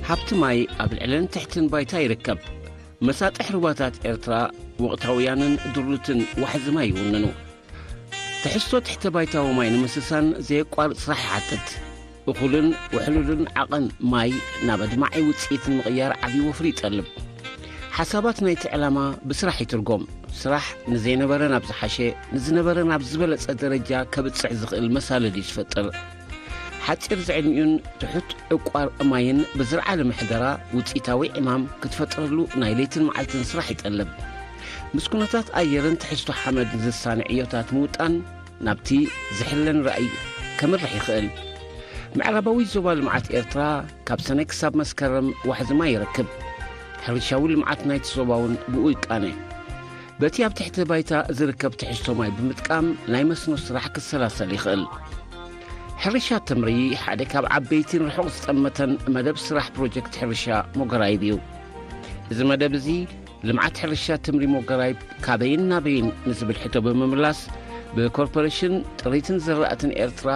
ሃብቲ ማይ ኣብ ልዕለን ትሕትን ባይታ ይርከብ። መሳጥሕ ሩባታት ኤርትራ ወቕታውያንን ድሩትን ዋሕዚ ማይ ይውንኑ። ትሕዝቶ ትሕተ ባይታዊ ማይ ንምስሳን ዘየቋርጽ ስራሕ ይሓትት። እኹልን ውሕሉልን ዓቐን ማይ ናብ ኣድማዒ ውጽኢት ንምቕያር ዓቢ ወፍሪ ይጠልብ። ሓሳባት ናይቲ ዕላማ ብስራሕ ይትርጎም። ስራሕ ንዘይነበረ ናብ ዝሓሸ፣ ንዝነበረ ናብ ዝበለጸ ደረጃ ከብጽሕ ዝኽእል መሳለል እዩ ዝፈጥር። ሓጺር ዝዕድሚኡን ትሑት ዕቋር ማይን ብዝርዓለ ምሕደራ ውጽኢታዊ ዕማም ክትፈጥረሉ ናይ ለይትን መዓልትን ስራሕ ይጠልብ። ምስ ኩነታት ኣየርን ትሕዝቶ ሓመድን ዝሳነ ዕዮታት ምውጣን ናብቲ ዝሕለን ራእይ ከምርሕ ይኽእል። ምዕራባዊ ዞባ ልምዓት ኤርትራ ካብ ሰነ ክሳብ መስከረም ዋሕዚ ማይ ይረክብ። ሕርሻዊ ልምዓት ናይቲ ዞባ እውን ብኡ ይቃነ። በቲ ኣብ ትሕቲ ባይታ ዝርከብ ትሕዝቶ ማይ ብምጥቃም ናይ መስኖ ስራሕ ክሰላሰል ይኽእል። ሕርሻ ተምሪ ሓደ ካብ ዓበይቲን ርሑቕ ዝጠመተን መደብ ስራሕ ፕሮጀክት ሕርሻ ሞገራይብ እዩ። እዚ መደብ እዚ ልምዓት ሕርሻ ተምሪ ሞገራይብ ካበይን ናበይን ንዝብል ሕቶ ብምምላስ፣ ብኮርፖሬሽን ጥሪትን ዝራእትን ኤርትራ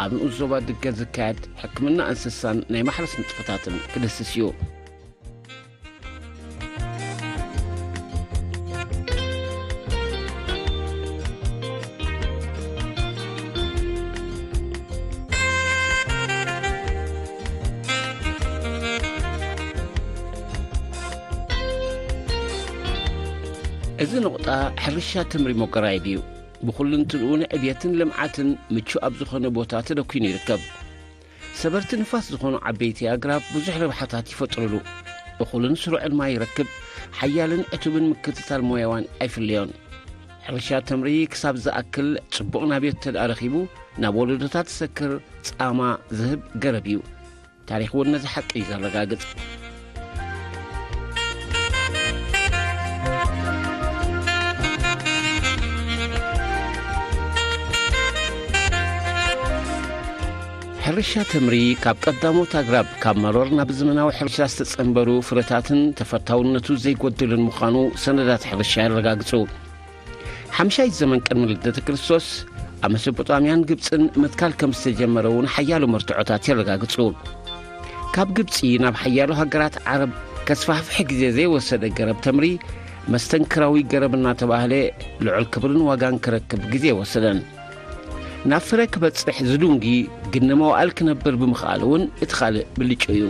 ኣብ ንኡስ ዞባ ድገ ዝካየድ ሕክምና እንስሳን ናይ ማሕረስ ንጥፈታትን ክድህስስ እዩ። እዚ ነቑጣ ሕርሻ ተምሪ ሞገራይብ እዩ። ብኹልንትንኡ ንዕብየትን ልምዓትን ምቹእ ኣብ ዝኾነ ቦታ ተደኲኑ ይርከብ። ሰበርቲ ንፋስ ዝኾኑ ዓበይቲ ኣግራብ ብዙሕ ረብሓታት ይፈጥሩሉ። እኹልን ስሩዕን ማይ ይረክብ፣ ሓያልን ዕቱብን ምክትታል ሞያዋን ኣይፍለዮን። ሕርሻ ተምሪ ክሳብ ዝኣክል ጽቡቕ ናብዮት ተደኣ ረኺቡ፣ ናብ ወለዶታት ዝሰክር ጻማ ዝህብ ገረብ እዩ። ታሪኽ እውን ነዚ ሓቂ እዩ ዘረጋግጽ። ሕርሻ ተምሪ ካብ ቀዳሞት ኣግራብ ካብ መሮር ናብ ዘመናዊ ሕርሻ ዝተጸንበሩ ፍረታትን ተፈታውነቱ ዘይጎድልን ምዃኑ ሰነዳት ሕርሻ የረጋግጹ። ሓምሻይ ዘመን ቅድሚ ልደተ ክርስቶስ ኣብ መሶጶጣምያን ግብጽን ምትካል ከም ዝተጀመረ እውን ሓያሎ መርትዖታት የረጋግጹ። ካብ ግብጺ ናብ ሓያሎ ሃገራት ዓረብ ከስፋሕፍሕ ግዜ ዘይወሰደ ገረብ ተምሪ መስተንክራዊ ገረብ እናተባህለ ልዑል ክብርን ዋጋን ክረክብ ግዜ ኣይወሰደን። ናብ ፍረ ክበጽሕ ዝዱንጊ ግን ንመዋእል ክነብር ብምኽኣሉ እውን እቲ ካልእ ብልጩ እዩ።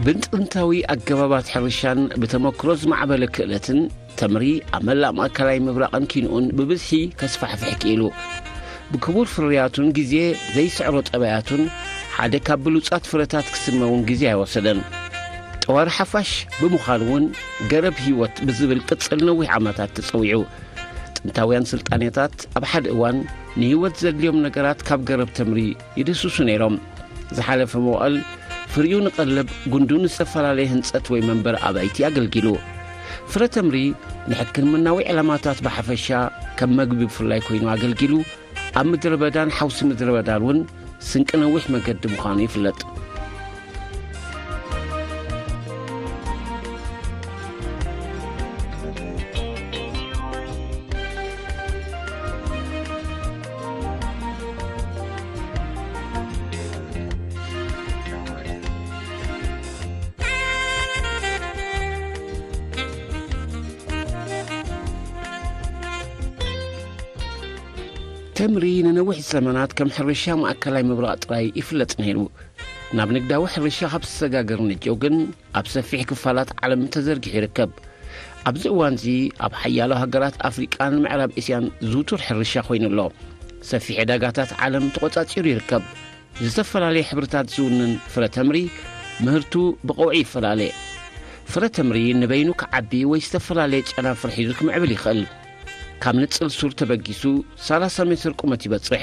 ብጥንታዊ ኣገባባት ሕርሻን ብተመክሮ ዝማዕበለ ክእለትን ተምሪ ኣብ መላእ ማእከላይ ምብራቕን ኪንኡን ብብዝሒ ከስፋሕፍሕ ክኢሉ። ብክቡር ፍርያቱን ግዜ ዘይስዕሮ ጠባያቱን ሓደ ካብ ብሉጻት ፍረታት ክስመ እውን ግዜ ኣይወሰደን። ጠዋሪ ሓፋሽ ብምዃኑ እውን ገረብ ህይወት ብዝብል ቅጽል ነዊሕ ዓመታት ተጸዊዑ። ጥንታውያን ስልጣኔታት ኣብ ሓደ እዋን ንህይወት ዘድልዮም ነገራት ካብ ገረብ ተምሪ ይድህስሱ ነይሮም። ዝሓለፈ መዋእል ፍሪኡ ንቐለብ፣ ጉንዱ ንዝተፈላለየ ህንጸት ወይ መንበሪ ኣባይቲ ኣገልጊሉ። ፍረ ተምሪ ንሕክምናዊ ዕላማታት ብሓፈሻ፣ ከም መግቢ ብፍላይ ኮይኑ ኣገልጊሉ፣ ኣብ ምድረ በዳን ሓውሲ ምድረ በዳን እውን ስንቂ ነዊሕ መገዲ ምዃኑ ይፍለጥ። ተምሪ ንነዊሕ ዘመናት ከም ሕርሻ ማእከላይ ምብራቕ ጥራይ ይፍለጥ ነይሩ። ናብ ንግዳዊ ሕርሻ ካብ ዝሰጋገር ንጀው ግን ኣብ ሰፊሕ ክፋላት ዓለም ተዘርጊሑ ይርከብ። ኣብዚ እዋንዚ ኣብ ሓያሎ ሃገራት ኣፍሪቃን ምዕራብ እስያን ዝውቱር ሕርሻ ኮይኑ ኣሎ። ሰፊሕ ዕዳጋታት ዓለም ተቖጻጺሩ ይርከብ። ዝተፈላለየ ሕብርታት ዝውንን ፍረ ተምሪ ምህርቱ ብቐውዒ ይፈላለ። ፍረ ተምሪ ንበይኑ ክዓቢ ወይ ዝተፈላለየ ጨናፍር ሒዙ ክምዕብል ይኽእል። ካብ ንጽል ሱር ተበጊሱ ሰላሳ ሜትር ቁመት ይበጽሕ።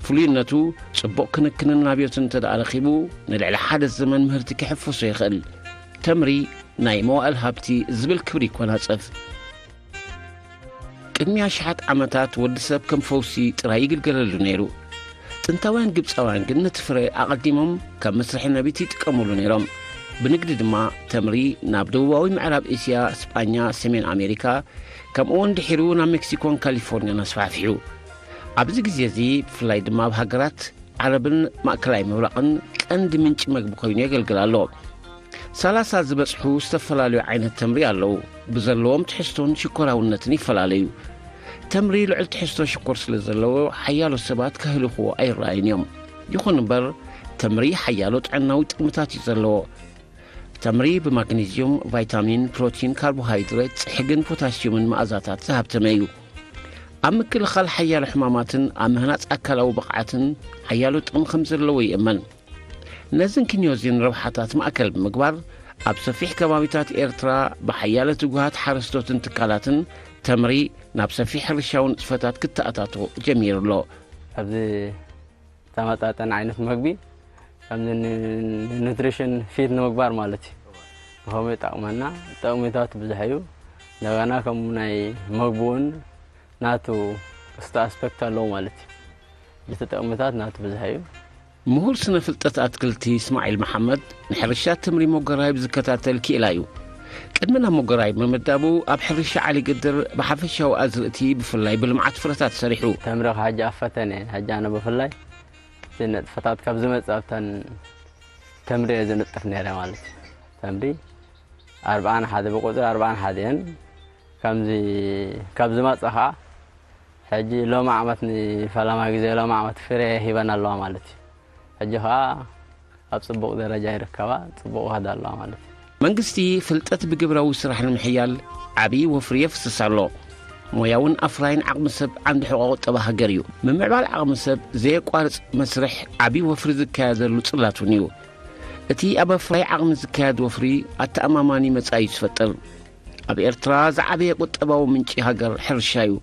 ፍሉይነቱ ጽቡቕ ክንክንን ናብዮትን እንተ ደኣ ረኺቡ ንልዕሊ ሓደ ዘመን ምህርቲ ክሕፍሶ ይኽእል። ተምሪ ናይ መዋእል ሃብቲ ዝብል ክብሪ ይኮናጸፍ። ቅድሚ ኣሽሓት ዓመታት ወዲ ሰብ ከም ፈውሲ ጥራይ ይግልገለሉ ነይሩ። ጥንታውያን ግብጻውያን ግን ነቲ ፍረ ኣቐዲሞም ከም መስርሒ ነቢት ይጥቀሙሉ ነይሮም። ብንግዲ ድማ ተምሪ ናብ ደቡባዊ ምዕራብ እስያ፣ ስጳኛ፣ ሰሜን ኣሜሪካ፣ ከምኡ እውን ድሒሩ ናብ ሜክሲኮን ካሊፎርኒያን ኣስፋሕፊሑ። ኣብዚ ግዜ እዚ ብፍላይ ድማ ኣብ ሃገራት ዓረብን ማእከላይ ምብራቕን ቀንዲ ምንጪ መግቢ ኮይኑ የገልግል ኣሎ። ሰላሳ ዝበጽሑ ዝተፈላለዩ ዓይነት ተምሪ ኣለዉ። ብዘለዎም ትሕዝቶን ሽኮራውነትን ይፈላለዩ። ተምሪ ልዑል ትሕዝቶ ሽኮር ስለ ዘለዎ ሓያሎ ሰባት ከህልኽዎ ኣይረኣዩን እዮም። ይኹን እምበር ተምሪ ሓያሎ ጥዕናዊ ጥቕምታት እዩ ዘለዎ። ተምሪ ብማግኔዝዩም፣ ቫይታሚን፣ ፕሮቲን፣ ካርቦሃይድሬት፣ ጽሕግን ፖታስዩምን መኣዛታት ዝሃብተመ እዩ። ኣብ ምክልኻል ሓያሎ ሕማማትን ኣብ ምህናጽ ኣካላዊ ብቕዓትን ሓያሎ ጥቕሚ ከም ዘለዎ ይእመን። ነዝን ኪንዮዚን ረብሓታት ማእከል ብምግባር ኣብ ሰፊሕ ከባቢታት ኤርትራ ብሓያሎ ትጉሃት ሓረስቶትን ትካላትን ተምሪ ናብ ሰፊሕ ሕርሻዊ ንጥፈታት ክተኣታቶ ጀሚሩ ኣሎ። ኣብዚ ዝተመጣጠነ ዓይነት መግቢ ከምዚ ን- ንኑትሪሽን ፊት ንምግባር ማለት እዩ። ብኸመይ ይጠቕመና? ጠቕሚታት ብዙሕ እዩ። እንደገና ከም ናይ መግቢ እውን ናቱ ክስተ ኣስፔክት ኣለዎ ማለት እዩ። እቲ ጠቕሚታት ናቱ ብዙሕ እዩ። ምሁር ስነ ፍልጠት ኣትክልቲ እስማዒል መሓመድ ንሕርሻ ተምሪ ሞገራይብ ዝከታተል ክኢላ እዩ። ቅድሚ ናብ ሞገራይብ ምምዳቡ ኣብ ሕርሻ ዓሊ ግድር ብሓፈሻዊ ኣዝርእቲ ብፍላይ ብልምዓት ፍረታት ሰሪሑ። ተምሪ ሕጂ ኣብ ፈተነ ሕጂ ኣነ ብፍላይ እቲ ነጥፈታት ካብ ዝመጽእ ኣብተን ተምሪ እየ ዝንጥፍ ነይረ ማለት እዩ። ተምሪ ኣርብዓን ሓደ ብቁፅሪ ኣርብዓን ሓደ እየን። ከምዚ ካብ ዝመፀ ከዓ ሕጂ ሎሚ ዓመት ንፈለማ ግዜ ሎሚ ዓመት ፍረ ሂበን ኣለዋ ማለት እዩ። ሕጂ ከዓ ኣብ ፅቡቕ ደረጃ ይርከባ፣ ፅቡቕ ይኸዳ ኣለዋ ማለት እዩ። መንግስቲ ፍልጠት ብግብራዊ ስራሕ ንምሕያል ዓብዪ ወፍሪ የፍስስ ኣሎ። ሞያውን ኣፍራይን ዓቕሚ ሰብ ዓንዲ ሕቖ ቁጠባ ሃገር እዩ። ምምዕባል ዓቕሚ ሰብ ዘየቋርጽ መስርሕ ዓብዪ ወፍሪ ዝካየደሉ ጽላት እውን እዩ። እቲ ኣብ ኣፍራይ ዓቕሚ ዝካየድ ወፍሪ ኣተኣማማኒ መጻኢ እዩ ዝፈጥር። ኣብ ኤርትራ ዝዓበየ ቁጠባዊ ምንጪ ሃገር ሕርሻ እዩ።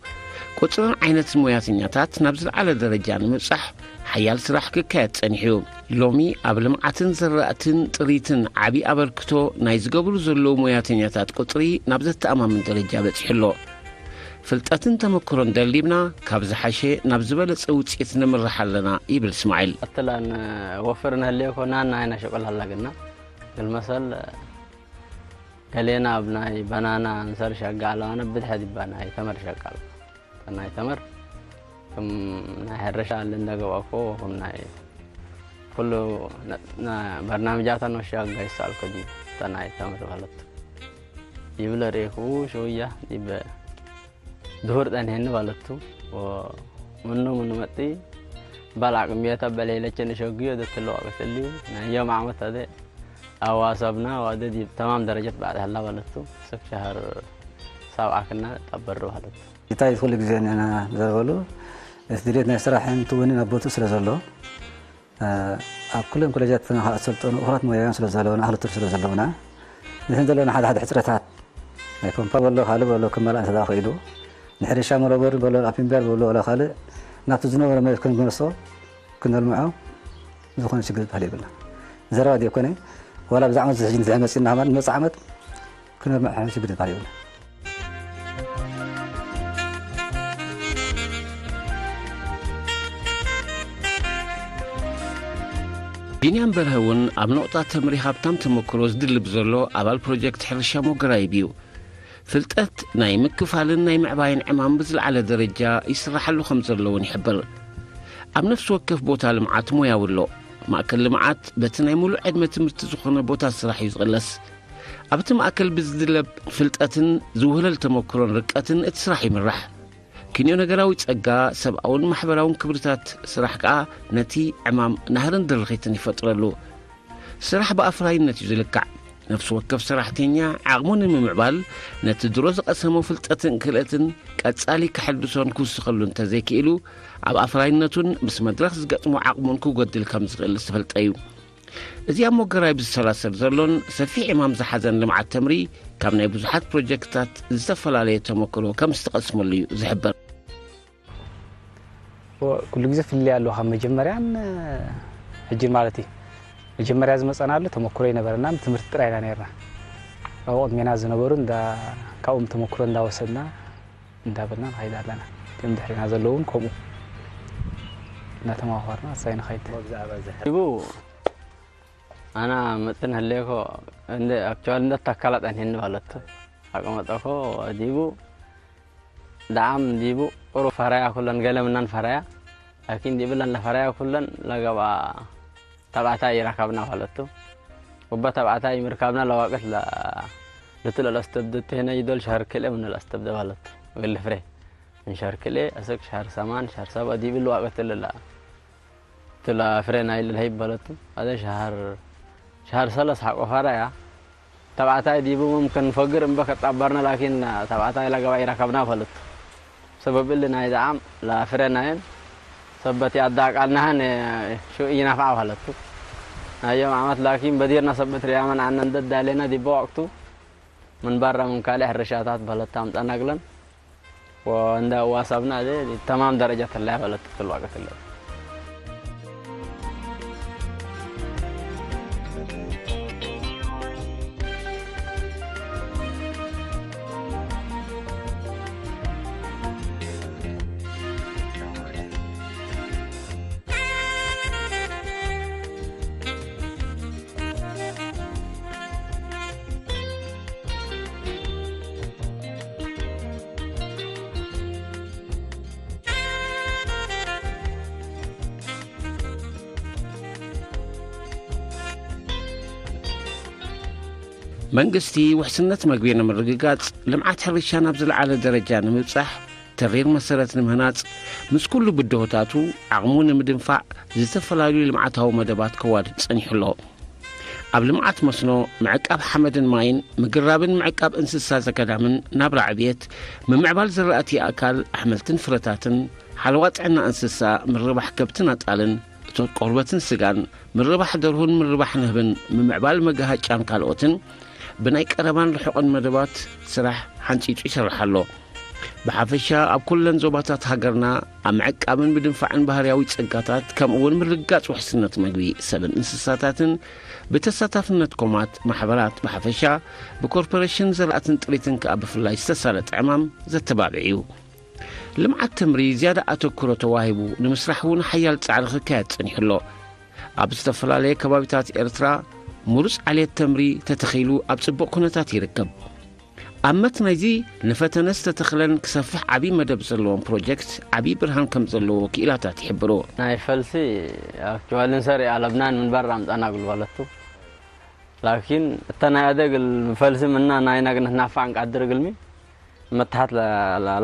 ቁጽርን ዓይነት ሞያተኛታት ናብ ዝለዓለ ደረጃ ንምብጻሕ ሓያል ስራሕ ክካየድ ጸኒሑ እዩ። ሎሚ ኣብ ልምዓትን ዘራእትን ጥሪትን ዓቢ ኣበርክቶ ናይ ዝገብሩ ዘለዉ ሞያተኛታት ቁጽሪ ናብ ዘተኣማምን ደረጃ በጺሑ ኣሎ። ፍልጠትን ተመክሮን ደሊብና ካብ ዝሓሸ ናብ ዝበለጸ ውጽኢት ንምራሕ ኣለና ይብል እስማዒል። ኣተላን ወፍር ንህልዮ ኮና ናይ ናሸቆል ሃላግና ግልመሰል ገሌና ኣብ ናይ ባናና እንሰር ሸጋ ኣለዋነ ብድሐ ዲባ ናይ ተመር ሸቃል ናይ ተመር ከም ናይ ሕርሻ ኣለ እንደገባኮ ከም ናይ ኩሉ ነ- ነ- በርናምጃታ ነው ሸጋ ይሳልኮ ዲ ናይ ተመር ማለት ይብለ ሬኩ ሸውያ ዲበ ድሁር ጠንሄኒ ባለቱ ምኑ ምኑ መጢ ባል ዓቅሚየታ በሌለችን ሸግዮ ደትለዋ ከተልዩ ናይ ዮም ዓመት ኣደ ኣዋሳብና ዋደ ዲብ ተማም ደረጀት ባዕድ ሀላ ባለቱ ሰብ ሸህር ሳብ ኣክና ጠበሩ ባለቱ እንታይ ኩሉ ግዜ ንሕና ንዘርበሉ እቲ ድሌት ናይ ስራሕን ትውንን ኣብ ቦትኡ ስለ ዘሎ ኣብ ኩለን ኮሌጃት ተናኸ ኣሰልጠኑ እኹላት ሞያውያን ስለ ዘለውና ኣኽሊ ትርፊ ስለ ዘለውና ንሕን ዘለውና ሓደ ሓደ ሕፅረታት ናይ ፖምፓ በሎ ካልእ በሎ ክመላእ እንተ ኽኢሉ ንሕርሻ መረበሪ በሎ ኣፒምቢያር በሎ ወላ ካልእ ናብቲ ዝነበረ መሬት ክንመልሶ ክነልምዖ ዝኾነ ሽግር ዝበሃል የብልና ዘረባ ዲኮነ ዋላ ብዛዕባ ዝሕጂ ንዝሕ መፂና ማለት መፅ ዓመት ክነልምዖ ሽግር ዝበሃል የብልና ቢንያም በርሀ እውን ኣብ ነቑጣ ተምሪ ሃብታም ተመክሮ ዝድልብ ዘሎ ኣባል ፕሮጀክት ሕርሻ ሞገራይብ እዩ። ፍልጠት ናይ ምክፋልን ናይ ምዕባይን ዕማም ብዝለዓለ ደረጃ ይስራሓሉ ከም ዘሎ እውን ይሕብር። ኣብ ነፍሲ ወከፍ ቦታ ልምዓት ሞያዊ ኣሎ። ማእከል ልምዓት በቲ ናይ ሙሉእ ዕድመ ትምህርቲ ዝኾነ ቦታ ስራሕ እዩ ዝቕለስ። ኣብቲ ማእከል ብዝድለብ ፍልጠትን ዝውህለል ተመክሮን ርቀትን እቲ ስራሕ ይምራሕ። ክንዮ ነገራዊ ጸጋ፣ ሰብኣውን ማሕበራውን ክብርታት ስራሕ ከኣ ነቲ ዕማም ናህርን ድርኺትን ይፈጥረሉ። ስራሕ ብኣፍራይነት እዩ ዝልካዕ። ነፍሲ ወከፍ ሰራሕተኛ ዓቕሙ ንምምዕባል፣ ነቲ ድሮ ዝቐሰሞ ፍልጠትን ክእለትን ቀጻሊ ከሐድሶን ክውስኸሉ እንተዘይክኢሉ፣ ኣብ ኣፍራይነቱን ምስ መድረኽ ዝገጥሞ ዓቕሙን ክጎድል ከም ዝኽእል ዝተፈልጠ እዩ። እዚ ኣብ ሞገራይ ብዝሰላሰል ዘሎን ሰፊሕ ዕማም ዝሓዘን ልምዓት ተምሪ፣ ካብ ናይ ብዙሓት ፕሮጀክትታት ዝተፈላለየ ተመክሮ ከም ዝተቐስመሉ እዩ ዝሕበር። ኩሉ ግዜ ፍልልይ ኣለዎ ካብ መጀመርያን ሕጂ ማለት እዩ። መጀመርያ ዝመፀናሉ ተመክሮ ይነበረና፣ ትምህርቲ ጥራይ ኢና ነርና። ኣብኡ ቅድሜና ዝነበሩ እንዳ ካብኦም ተመክሮ እንዳወሰድና እንዳበልና ንኸይድ ኣለና። ከም ድሕሪና ዘለዉ እውን ከምኡ እንዳተማኸርና እሳይ ንኸይድ። ብዛዕባ እዚ ሕቡ ኣና መጥን ህሌኮ እንደ ኣክቹዋል እንደ ታካላት ኣንሄን ባለቱ ኣቀመጠኮ ዲቡ ደዓም ዲቡ ቁሩ ፈራያ ኩለን ገለ ምናን ፈራያ ላኪን ዲብለን ለፈራያ ኩለን ለገባ ተባዕታይ ይረከብና ማለቱ። ወባ ተባዕታይ ምርካብና ለዋቅት ለ ልትለ ለስተብደ ተሄነ ይዶል ሸህር ክልኤ ምን ለስተብደ ማለቱ። ወግል ፍሬ ምን ሸህር ክልኤ እስክ ሸህር ሰማን ሸህር ሰባ ዲብል ዋቅት ለላ ትላ ፍሬ ናይ ለልሀይ ማለቱ። አደ ሸህር ሸህር ሰለስ ሐቆ ፈራያ ተባዕታይ ዲቡ ሙምክን ፈግር እምበ ከጣባርነ ላኪን ተባዕታይ ለገባ ይረከብና ፈለቱ። ሰበብ እሊ ናይ ደዓም ለፍሬ ናየን ሰበት ያዳ ቃልናህን ሹ ይናፍዓ ፈለቱ። ናዮም ዓመት ላኪን በዲርና ሰበት ሪያመን አነ እንደ ዳሌና ዲቦ ወቅቱ ምን በራ ምን ካልእ ሕርሻታት በለታ አምጠናግለን ወእንደ ዋሳብና እዜ ተማም ደረጃ ተለያ ፈለቱ ትልዋቀ ትለ መንግስቲ ውሕስነት መግቢ ንምርግጋጽ፣ ልምዓት ሕርሻ ናብ ዝለዓለ ደረጃ ንምብጻሕ፣ ተሪር መሰረት ንምህናጽ፣ ምስ ኩሉ ብድሆታቱ ዓቕሙ ንምድንፋዕ ዝተፈላለዩ ልምዓታዊ መደባት ከዋድድ ጸኒሑ ኣሎ። ኣብ ልምዓት መስኖ፣ ምዕቃብ ሓመድን ማይን፣ ምግራብን ምዕቃብ እንስሳ ዘገዳምን ናብራ ዕብየት፣ ምምዕባል ዝራእቲ ኣእካል፣ ኣሕምልትን ፍረታትን፣ ሓለዋ ጥዕና እንስሳ፣ ምርባሕ ከብትን ኣጣልን፣ እቶት ቆርበትን ስጋን፣ ምርባሕ ደርሁን ምርባሕ ንህብን፣ ምምዕባል መጋሃጫን ካልኦትን ብናይ ቀረባን ርሑቕን መደባት ስራሕ ሓንጺጹ ይሰርሕ ኣሎ። ብሓፈሻ ኣብ ኩለን ዞባታት ሃገርና ኣብ ምዕቃብን ምድንፋዕን ባህርያዊ ጸጋታት ከምኡ እውን ምርግጋጽ ውሕስነት መግቢ ሰብን እንስሳታትን ብተሳታፍነት ኮማት ማሕበራት ብሓፈሻ ብኮርፖሬሽን ዘራእትን ጥሪትን ከኣ ብፍላይ ዝተሳለጠ ዕማም ዘተባብዕ እዩ። ልምዓት ተምሪ ዝያዳ ኣተኩሮ ተዋሂቡ ንምስራሕ እውን ሓያል ጻዕሪ ክካየድ ጸኒሑ ኣሎ። ኣብ ዝተፈላለየ ከባቢታት ኤርትራ ምሩጽ ዓሌት ተምሪ ተተኺሉ ኣብ ጽቡቕ ኩነታት ይርከብ። ኣብ መት ናይዚ ንፈተነ ዝተተኽለን ክሰፍሕ ዓብዪ መደብ ዘለዎም ፕሮጀክት ዓብዪ ብርሃን ከም ዘለዎ ክኢላታት ይሕብሩ። ናይ ፈልሲ ኣክቹዋልን ሰሪ ኣለብናን ምንባር ኣምጻና ግልጋሎቱ ላኪን እተ ናይ ኣደግል ፈልሲ ምና ናይ ነግነት ናፋ እንቃድር ግልሚ መታሓት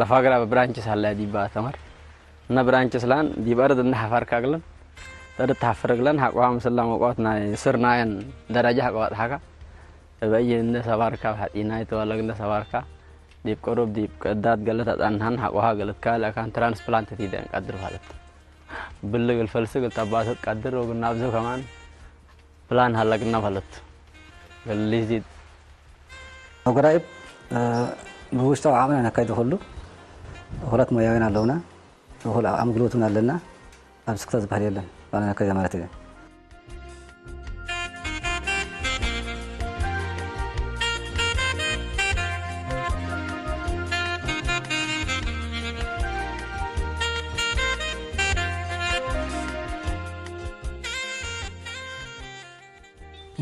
ለፋግራ ብብራንችስ ኣለያ ዲባ ተመር እነ ብራንችስ ላን ዲብ ኣርድ እንደ ሓፋርካ ግለን ተርድ ተሓፍር ግለን ሓቋ ምስላ መቋት ናይ ስር ናየን ደረጃ ሓቋ ባጥሓካ እበይ እንደ ሰባርካ ብሓጢ ናይ ተዋለግ እንደ ሰባርካ ዲብ ቅሩብ ዲብ ቅዳት ገለት ኣጻንሃን ሓቋሃ ገለት ካልእ ካን ትራንስፕላንት ትይደ እንቃድር ማለት ብልግል ፈልሲ ግል ተባሰጥ ቀድር ወግና ኣብዚ ከማን ፕላን ሃለግና ማለት ሊዚት ኣጎራይብ ብውሽጣዊ ዓቕምና ነካይዶ ኩሉ እኹላት ሞያውያን ኣለውና። እኹል ኣገልግሎት እውን ኣለና። ኣብ ስክታ ዝበሃል የለን ባና ነካይዳ ማለት እዩ።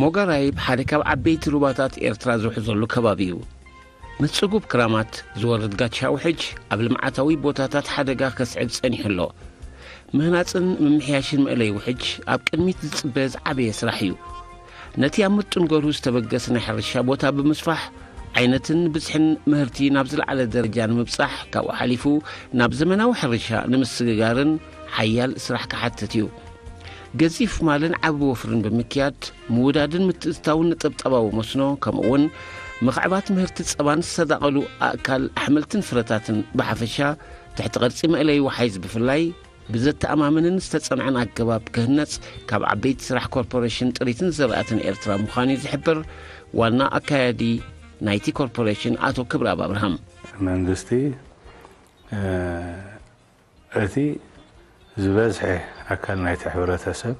ሞጋራይብ ሓደ ካብ ዓበይቲ ሩባታት ኤርትራ ዝውሕዘሉ ከባቢ እዩ። ምስ ጽጉብ ክራማት ዝወርድ ጋቻ ውሕጅ ኣብ ልምዓታዊ ቦታታት ሓደጋ ከስዕብ ጸኒሑ ኣሎ። ምህናጽን ምምሕያሽን መእለይ ውሕጅ ኣብ ቅድሚት ዝጽበ ዝዓበየ ስራሕ እዩ። ነቲ ኣብ ምጡን ገርሁ ዝተበገሰ ናይ ሕርሻ ቦታ ብምስፋሕ ዓይነትን ብዝሕን ምህርቲ ናብ ዝለዓለ ደረጃ ንምብጻሕ፣ ካብኡ ሓሊፉ ናብ ዘመናዊ ሕርሻ ንምስግጋርን ሓያል ስራሕ ክሓትት እዩ። ገዚፍ ማልን ዓቢ ወፍርን ብምክያድ፣ ምውዳድን ምትእትታውን ነጠብጣባዊ መስኖ፣ ከምኡ'ውን ምኽዕባት ምህርቲ ጸባን ዝተዳቐሉ ኣእካል ኣሕምልትን ፍረታትን ብሓፈሻ፣ ትሕቲ ቅርጺ መእለዪ ወሓይዝ ብፍላይ፣ ብዘተኣማምንን ዝተጸንዐን ኣገባብ ክህነጽ ካብ ዓበይቲ ስራሕ ኮርፖሬሽን ጥሪትን ዝራእትን ኤርትራ ምዃኑ እዩ ዝሕብር ዋና ኣካያዲ ናይቲ ኮርፖሬሽን ኣቶ ክብረኣብ ኣብርሃም። መንግስቲ፣ እ፣ እቲ ዝበዝሐ ኣካል ናይቲ ሕብረተሰብ፣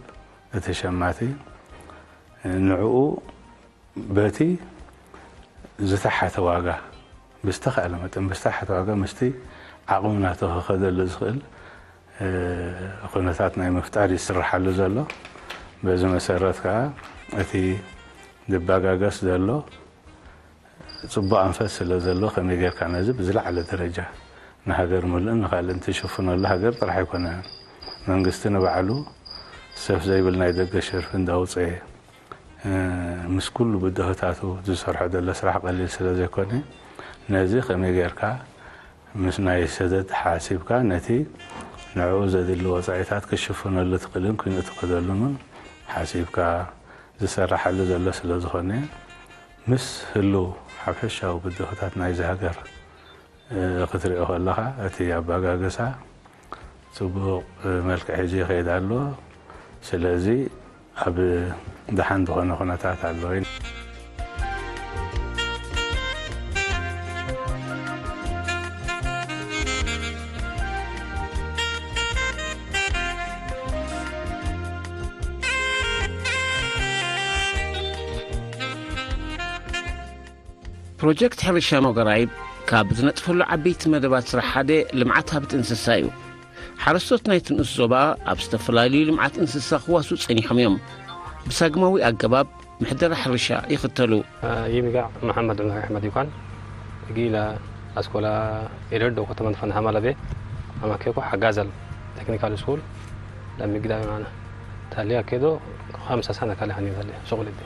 እቲ ሸማቲ፣ ንዕኡ በቲ ዝተሓተ ዋጋ፣ ብዝተኻእለ መጠን ብዝተሓተ ዋጋ ምስቲ ዓቕሚ ናቱ ክኸደሉ ዝኽእል፣ እ፣ ኩነታት ናይ ምፍጣር ይስርሓሉ ዘሎ። በዚ መሰረት ከኣ እቲ ዝባጋገስ ዘሎ ጽቡቕ ኣንፈት ስለ ዘሎ፣ ከመይ ጌርካ ነዚ ብዝለዓለ ደረጃ ንሃገር ምሉእን ንኻልእን ትሽፍነሉ፣ ሃገር ጥራሕ ኣይኮነን። መንግስቲ ንባዕሉ ሰፍ ዘይብል ናይ ደገ ሸርፊ እንዳውጸየ፣ እ፣ ምስ ኩሉ ብድሆታቱ ዝሰርሖ ዘሎ ስራሕ ቀሊል ስለ ዘይኮነ፣ ነዚ ከመይ ጌርካ ምስ ናይ ሰደድ ሓሲብካ ነቲ ንዕኡ ዘድሊ ወጻኢታት ክሽፍነሉ ትኽእልን ኮይኑ ትኸደሉን ሓሲብካ ዝሰራሓሉ ዘሎ ስለ ዝኾነ፣ ምስ ህሉው ሓፈሻዊ ብድሆታት ናይዚ ሃገር፣ እ፣ ክትሪኦ ከለኻ፣ እቲ ኣባጋግሳ ጽቡቕ፣ እ፣ መልክዕ ሒዙ ይኸይድ ኣሎ። ስለዚ ኣብ ደሓን ዝኾነ ኩነታት ኣሎ። ፕሮጀክት ሕርሻ ሞገራይብ ካብ ዝነጥፈሉ ዓበይቲ መደባት ስራሕ ሓደ ልምዓት ሃብቲ እንስሳ እዩ። ሓረስቶት ናይቲ ንኡስ ዞባ ኣብ ዝተፈላለዩ ልምዓት እንስሳ ክዋስኡ ጸኒሖም እዮም። ብሳግማዊ ኣገባብ ምሕደራ ሕርሻ ይኽተሉ። ይምጋዕ መሓመድ ዑመር ኣሕመድ ይኳን፣ ጊላ ኣስኮላ ኤደርዶ ከተማ ንፈን ሃማላቤ ኣማኬኮ ሓጋዘል ቴክኒካል ስኩል ለሚግዳ ማና ታሊያ ኬዶ ኸምሳ ሰነ ካለ ሃኒ ታሊያ ሸቁል ዲ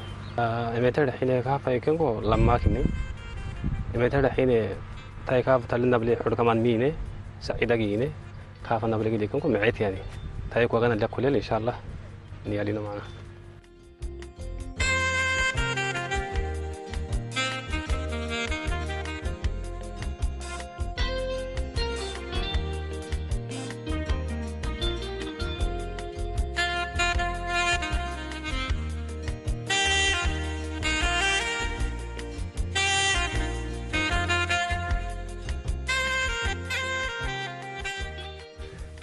ኤሜተር ሒነ ካፋ ይከንኮ ለማኪኒ ኤሜተር ሒነ ታይካ ታልና ብለ ሑድ ከማን ሚኔ ሰዒዳ ጊኔ ካፈና ብለጊ ሊክንኩ ምዕት ያኒ ታይክ ወገን ለኩለል ኢንሻአላህ ንያሊኖ ማና።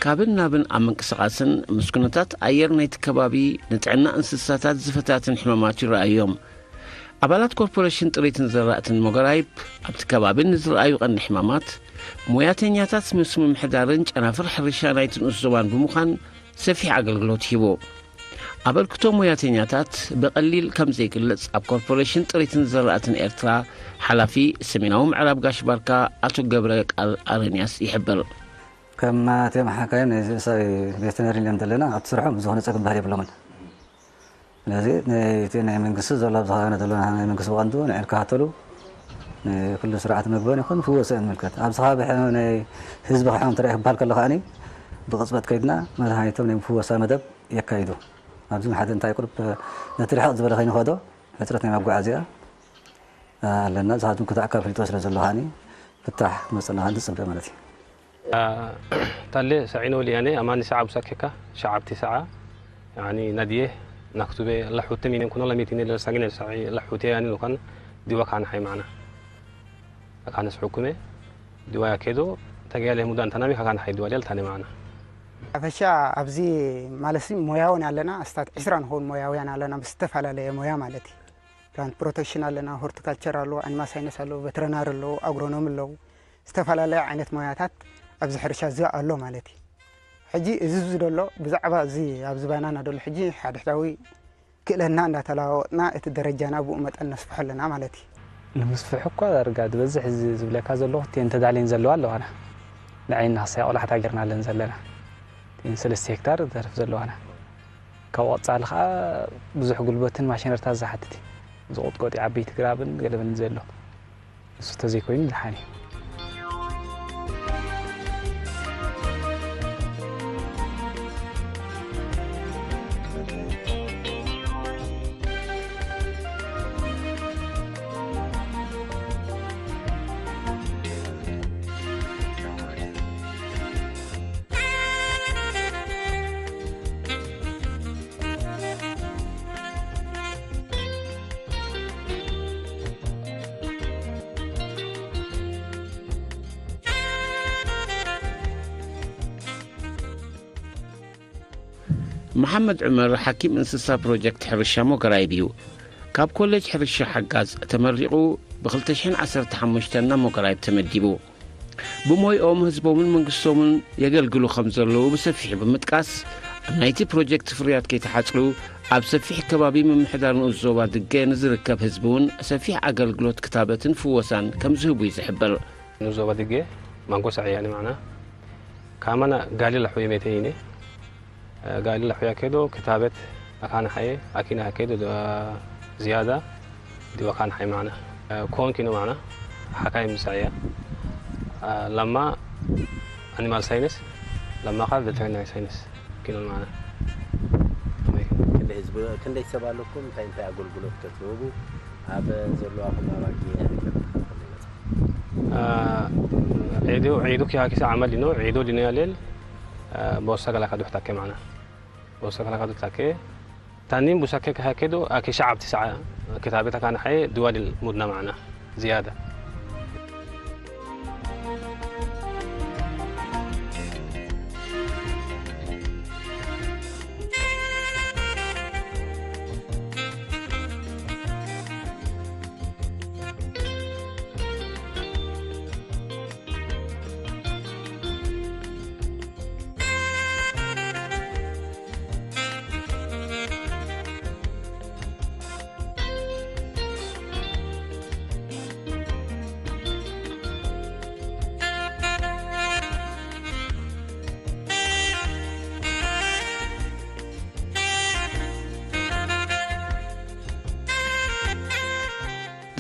ካብን ናብን ኣብ ምንቅስቓስን ምስ ኩነታት ኣየር ናይቲ ከባቢ ንጥዕና እንስሳታት ዝፈታትን ሕማማት ይረኣዩ እዮም። ኣባላት ኮርፖሬሽን ጥሪትን ዘራእትን ሞገራይብ ኣብቲ ከባቢ ንዝረኣዩ ቀንዲ ሕማማት፣ ሞያተኛታት ምስ ምምሕዳርን ጨናፍር ሕርሻ ናይቲ ንኡስ ዞባን ብምዃን ሰፊሕ ኣገልግሎት ሂቡ። ኣበርክቶ ሞያተኛታት ብቐሊል ከም ዘይግለጽ ኣብ ኮርፖሬሽን ጥሪትን ዘራእትን ኤርትራ ሓላፊ ሰሜናዊ ምዕራብ ጋሽ ባርካ ኣቶ ገብረ ቃል ኣረንያስ ይሕብር። ከም ማቴም ሓካይም ናይ ዝእሳዊ ቬተነሪ እዮም ዘለና፣ ኣብቲ ስርሖም ዝኾነ ጸገም ባህሪ የብሎምን። ስለዚ ነቲ ናይ መንግስቲ ዘሎ ኣብዚ ከባቢና ዘሎ ናይ መንግስቲ ብቐንዱ ንዕል ክሃተሉ ንኩሉ ስርዓት መግበን ይኹን ፍወሰ ንምልከት። ኣብዚ ከባቢ ሕነ ናይ ህዝቢ ክሓም ተረኢ ክበሃል ከሎ ከዓኒ ብቕጽበት ከይድና መድሃኒቶም ናይ ምፍወሳ መደብ የካይዱ። ኣብዚ ሓደ እንታይ ቁርብ ነቲ ርሕቕ ዝበለ ከይንኸዶ ሕጽረት ናይ መጓዓዝያ ኣለና። ዝሃቱም ክታዕ ካብ ፍልጦ ስለ ዘሎ ከዓኒ ፍታሕ ክመጸና ንጽበ ማለት እዩ። ታሌ ሰዒኖ ሊያኔ ኣማኒ ሰዓ ቡሳኬካ ሸዓብቲ ሰዓ ያኒ ናድዬ ናክቱቤ ለሑቴ ሚኔን ኩኖ ለሚቲኔ ለሳጊኔ ሰዒ ለሑቴ ያኒ ሉካን ዲዋ ካን ሓይ ማዕና ካነስ ሕኩሜ ዲዋ ያኬዶ ተገያሌ ሙዳን ተናሚ ካካን ሓይ ዲዋ ሌል ታኔ ማዕና። ሓፈሻ ኣብዚ ማለት ሲ ሞያውን ኣለና፣ ኣስታት ዕስራ ንኸውን ሞያውያን ኣለና፣ ብዝተፈላለየ ሞያ ማለት እዩ። ፕላንት ፕሮቴክሽን ኣለና፣ ሆርቲካልቸር ኣሎ፣ ኣኒማል ሳይንስ ኣሎ፣ ቨተረናሪ ኣሎ፣ ኣግሮኖም ኣለዉ። ዝተፈላለየ ዓይነት ሞያታት ኣብዚ ሕርሻ እዚ ኣሎ ማለት እዩ። ሕጂ እዚ እዚ ደሎ ብዛዕባ እዚ ኣብዚ ባናና ደሎ ሕጂ ሓድሕዳዊ ክእለትና እንዳተለዋወጥና እቲ ደረጃና ብኡ መጠን ነስፍሖ ኣለና ማለት እዩ። ንምስፍሑ እኳ ዳርጋ ዝበዝሕ እዚ ዝብለካ ዘለኹ እተን ተዳልየን ዘለዋ ኣለዋና። ንዓይ እናኽሳያ ቆላሕታ ጌርና ኣለን ዘለና። እተን ሰለስተ ሄክታር ተርፍ ዘለዋና። ካብ ቀጻሊ ኸኣ ብዙሕ ጉልበትን ማሽነርታት ዝሓትት እዩ። ዝቑጥቆጥ እዩ፣ ዓበይቲ ግራብን ገለበን ዘሎ። ተዘይኮይኑ ድሓን እዩ። መሓመድ ዑመር ሓኪም እንስሳ ፕሮጀክት ሕርሻ ሞገራይብ እዩ። ካብ ኮሌጅ ሕርሻ ሓጋዝ ተመሪቑ ብ2015 ናብ ሞገራይብ ተመዲቡ። ብሞይኦም ህዝቦምን መንግስቶምን የገልግሉ ከም ዘለዉ ብሰፊሑ ብምጥቃስ፣ ኣብ ናይቲ ፕሮጀክት ፍርያት ከይተሓጽሩ ኣብ ሰፊሕ ከባቢ ምምሕዳር ንኡስ ዞባ ድገ ንዝርከብ ህዝቢ እውን ሰፊሕ ኣገልግሎት ክታበትን ፍወሳን ከም ዝህቡ እዩ ዝሕብር። ንኡስ ዞባ ድገ ማንጎ ሳዕያ ንማዕና ካማና ጋሊ ላሕዊ መተይኔ ጋሊ ላሕዊ ያኬዶ ክታበት ኣካና ሓየ ኣኪና ያኬዶ ዝያዳ ዲዋ ካን ሓይ ማዕና ኮን ኪኖ ማዕና ሓካይ ምሳያ ለማ ኣኒማል ሳይንስ ለማ ካ ቬተሪናሪ ሳይንስ ኪኖ ማዕና ክንደይ ህዝቢ ክንደይ ሰብ ኣለኩም? እንታይ እንታይ ኣገልግሎት ክትህቡ ኣብ ዘለዋኹም ኣባጊ ዒዱ ዒዱ ኪሃኪሳ ዓመል ዲኖ ዒዱ ዲኖ ያሌል ቦሳ ገላካ ዱሕታከ ማዕና ቦሳ ገላካ ዱሕታከ ታኒም ቡሳከ ከሃከዶ ኣከ ሸዓብ ትስዓ ክታበት ኣካና ሓየ ድዋድል ሙድና ማዕና ዝያዳ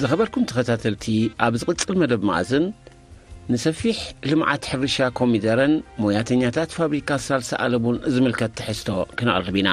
ዝኸበርኩም ተኸታተልቲ ኣብ ዝቕጽል መደብ መኣዝን ንሰፊሕ ልምዓት ሕርሻ ኮሚደረን ሞያተኛታት ፋብሪካ ሳልሳ ኣለቡን ዝምልከት ትሕዝቶ ክነቕርብ ኢና።